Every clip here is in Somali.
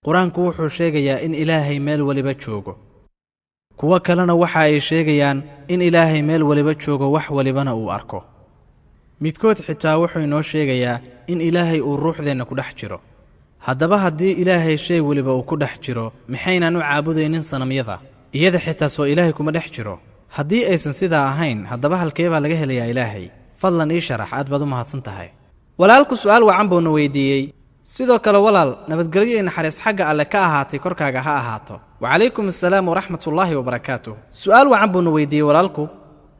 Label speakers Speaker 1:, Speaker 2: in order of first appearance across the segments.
Speaker 1: Qur-aanku wuxuu sheegayaa in Ilaahay meel weliba joogo. Kuwo kalena waxa ay sheegayaan in Ilaahay meel weliba joogo, wax welibana uu arko. Midkood xitaa wuxuu inoo sheegayaa in Ilaahay uu ruuxdeenna ku dhex jiro. Haddaba haddii Ilaahay shay weliba uu ku dhex jiro, maxaynaan u caabudaynin sanamyada? Iyada xitaa soo Ilaahay kuma dhex jiro? Haddii aysan sidaa ahayn, haddaba halkee baa laga helayaa Ilaahay? Fadlan ii sharax, aad baad u mahadsan tahay. Walaalku su'aal wacan buuna weydiiyey. Sidoo kale walaal, nabadgelyo iyo naxariis xagga Alle ka ahaatay korkaaga ha ahaato. Wacalaykum assalaam waraxmatullaahi wabarakaatuh. Su'aal wacan buuna weydiiyey walaalku.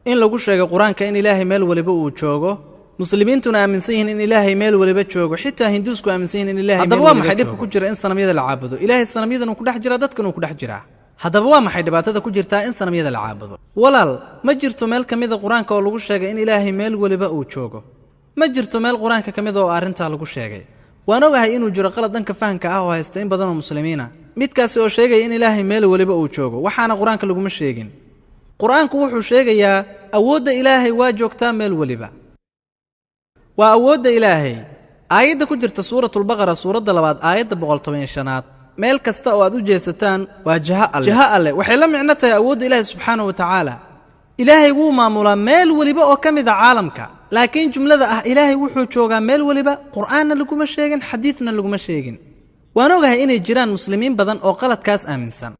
Speaker 1: In lagu sheegay Qur-aanka in Ilaahay meel weliba uu joogo, Muslimiintuna aaminsan yihiin in Ilaahay meel weliba joogo, xitaa Hinduusku aaminsan yihin in Ilahay. Haddaba waa maxay dhibka ku jira in sanamyada la caabudo? Ilaahay sanamyadan uu ku dhex jiraa, dadkan uu ku dhex jiraa. Haddaba waa maxay dhibaatada ku jirtaa in sanamyada la caabudo? Walaal, ma jirto meel ka mida Qur-aanka oo lagu sheegay in Ilaahay meel weliba uu joogo. Ma jirto meel Qur-aanka ka mid oo arrintaa lagu sheegay. Waan ogahay inuu jiro qalad dhanka fahamka ah oo haysta in badan oo Muslimiina, midkaasi oo sheegaya in Ilaahay meel weliba uu joogo, waxaana Qur-aanka laguma sheegin. Qur-aanku wuxuu sheegayaa awoodda Ilaahay waa joogtaa meel weliba, waa awoodda Ilaahay. Aayadda ku jirta Suuratulbaqara, suuradda labaad, aayadda 115aad, "Meel kasta oo aad u jeesataan waa jaho Alle." Jaho Alle waxay la micno tahay awoodda Ilaahay subxaanahu wa tacaala. Ilaahay wuu maamulaa meel weliba oo ka mid a caalamka, laakiin jumlada ah "Ilaahay wuxuu joogaa meel weliba" Qur'aanna laguma sheegin, xadiidna laguma sheegin. Waan ogahay inay jiraan Muslimiin badan oo qaladkaas aaminsan.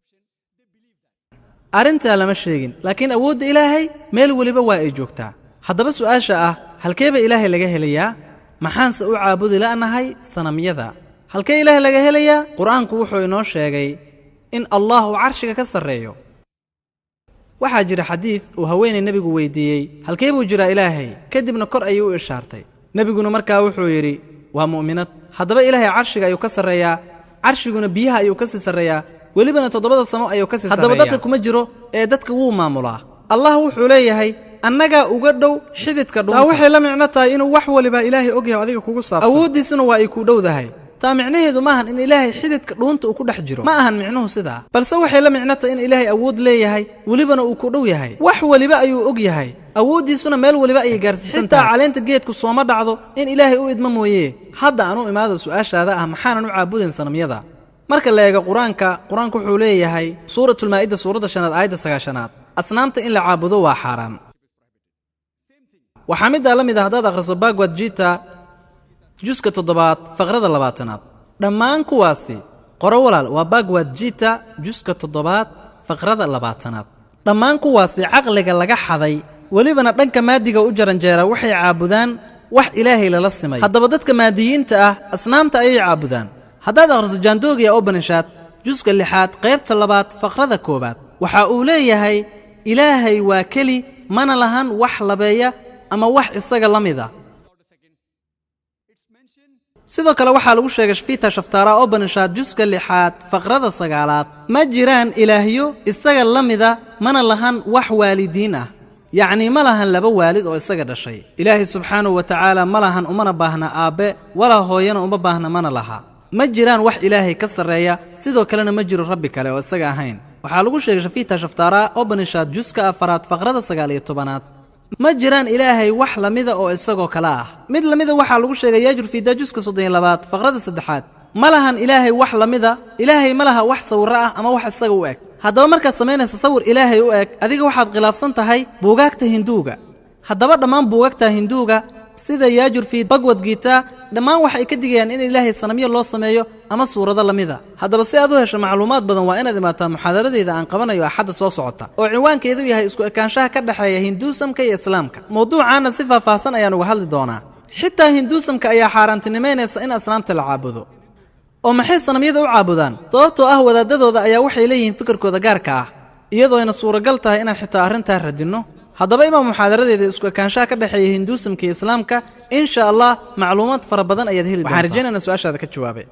Speaker 1: Arrintaa lama sheegin, laakiin awoodda Ilaahay meel weliba waa ay joogtaa. Haddaba su'aasha ah, halkeeba Ilaahay laga helayaa? Maxaanse u caabudi la'nahay sanamyada? Halkee Ilaahay laga helayaa? Qur-aanku wuxuu inoo sheegay in Allah uu carshiga ka sarreeyo. Waxaa jira xadiid uu haweenay Nebigu weydiiyey halkee buu jiraa Ilaahay, kadibna kor ayuu u ishaartay. Nebiguna markaa wuxuu yidhi, "Waa mu'minad." Haddaba Ilaahay carshiga ayuu ka sarreeyaa, carshiguna biyaha ayuu ka sii sarreeyaa, welibana toddobada samo ayuu ka sii. Haddaba dadka kuma jiro ee dadka wuu maamulaa. Allah wuxuu leeyahay, "Annagaa uga dhow xididka dhuunta."
Speaker 2: Taa waxay la micno tahay inuu wax waliba Ilaahay ogyahay adiga kugu saabsan.
Speaker 1: Awooddiisuna waa ay ku dhowdahay. Taa micnaheedu maahan in Ilaahay xididka dhuunta uu ku dhex jiro, ma ahan micnuhu sidaa, balse waxay la micno tahay in Ilaahay awood leeyahay, welibana uu ku dhow yahay. Wax weliba ayuu og yahay, awooddiisuna meel weliba ayay gaarsiisan tahay. Xitaa caleenta geedku sooma dhacdo in Ilaahay u idmo mooye. Hadda aan u imaado su'aashaada ah, maxaanan u caabudayn sanamyada? Marka la eego Qur-aanka, Qur-aanku wuxuu leeyahay Suuratulmaa'ida, suuradda shanaad, aayadda 90aad, asnaamta in la caabudo waa xaaraan. Waxaa middaa la mid ah haddaad akhriso Bhagavad Gita, juska toddobaad, faqrada 20aad. Dhammaan kuwaasi qoro walaal, waa Bhagavad Gita, juska toddobaad, faqrada 20aad. Dhammaan kuwaasi caqliga laga xaday, welibana dhanka maadiga u jaranjeera, waxay caabudaan wax Ilaahay lala simay. Haddaba dadka maadiyiinta ah asnaamta ayay caabudaan. Haddaad akhriso Chandogya Upanishad, juska lixaad, qaybta labaad, faqrada koowaad, waxa uu leeyahay, "Ilaahay waa keli, mana lahan wax labeeya ama wax isaga la mid a." Sidoo kale waxaa lagu sheegay Shvetashvatara Upanishad, juska lixaad, faqrada sagaalaad, "Ma jiraan ilaahyo isaga la mida, mana lahan wax waalidiin ah." Yacnii ma lahan laba waalid oo isaga dhashay. Ilaahay subxaanahu wa tacaala ma lahan, umana baahna aabbe walaa hooyana uma baahna, mana laha. Ma jiraan wax Ilaahay ka sarreeya, sidoo kalena ma jiro rabbi kale oo isaga ahayn. Waxaa lagu sheegay Shvetashvatara Upanishad, juska afaraad, faqrada 19aad, "Ma jiraan Ilaahay wax lamida oo isagoo kale ah." Mid lamida waxaa lagu sheegay Yajurveda, juska 32aad, faqrada saddexaad, "Ma lahan Ilaahay wax lamida. Ilaahay ma laha wax sawirro ah ama wax isaga u eg." Haddaba markaad samaynaysa sawir Ilaahay u eg, adiga waxaad khilaafsan tahay buugaagta Hinduuga. Haddaba dhammaan buugaagta Hinduuga sida Yajurveda, Bhagavad Gita, dhammaan waxay ka digayaan in Ilaahay sanamyo loo sameeyo ama suurado lamida. Haddaba si aad u hesho macluumaad badan, waa inaad imaataa muxaadaradeyda aan qabanayo Axadda soo socota, oo cinwaankeedu yahay isku ekaanshaha ka dhexeeya Hinduusamka iyo Islaamka. Mawduucaana si faahfaahsan ayaan uga hadli doonaa. Xitaa Hinduusamka ayaa xaaraantinimaynaysa in asnaamta la caabudo. Oo maxay sanamyada u caabudaan? Sababtoo ah wadaadadooda ayaa waxay leeyihiin fikirkooda gaarka ah, iyadoo ayna suuragal tahay inaan xitaa arrintaa radinno. Haddaba imaa muxaadaradeeda isku ekaanshaha ka dhexeeya Hinduusamka iyo Islaamka. Insha Allah macluumaad fara badan ayaad heli doontaa. Waxaan rajaynayna su-aashaada ka jawaabay.